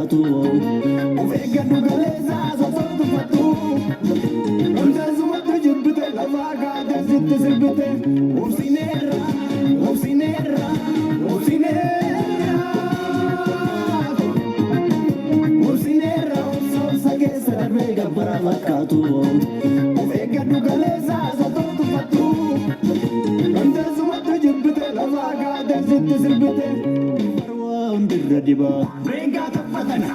fakkaatu. Of eeggadhu galeessaa sosoo tuffattu. Dhamsaasumatti jibbite lafaa kaatee sitti sirbite. Obsineerra, obsineerra, obsineerra. Obsineerra obsa obsa keessa darbee gabbara fakkaatu. Of eeggadhu galeessaa sosoo tuffattu. Dhamsaasumatti jibbite lafaa kaatee sitti sirbite. Barwaa hundirra dibaa. Reengaa taphatana.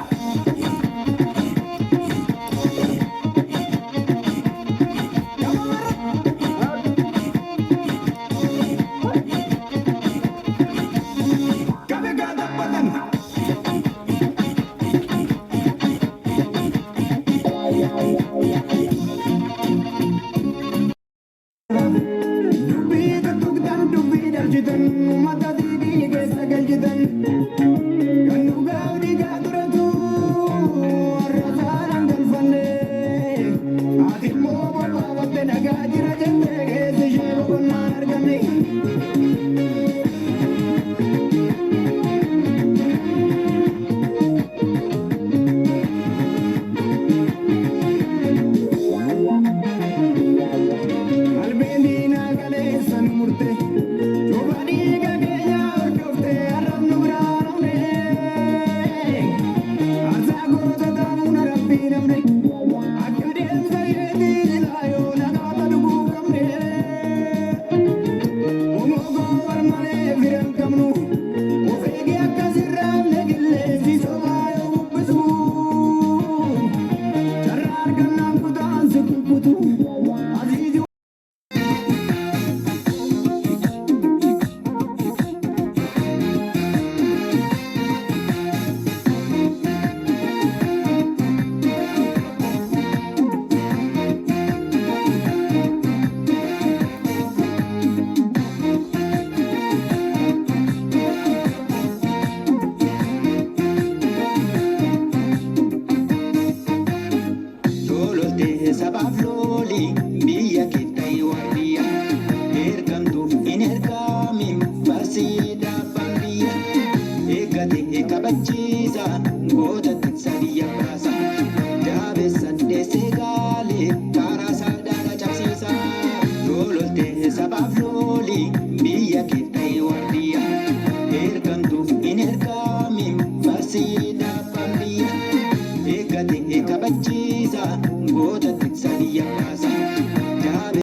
Kabe gaa taphatana. Dubbii tuttuqtan dubbii dhalchitan.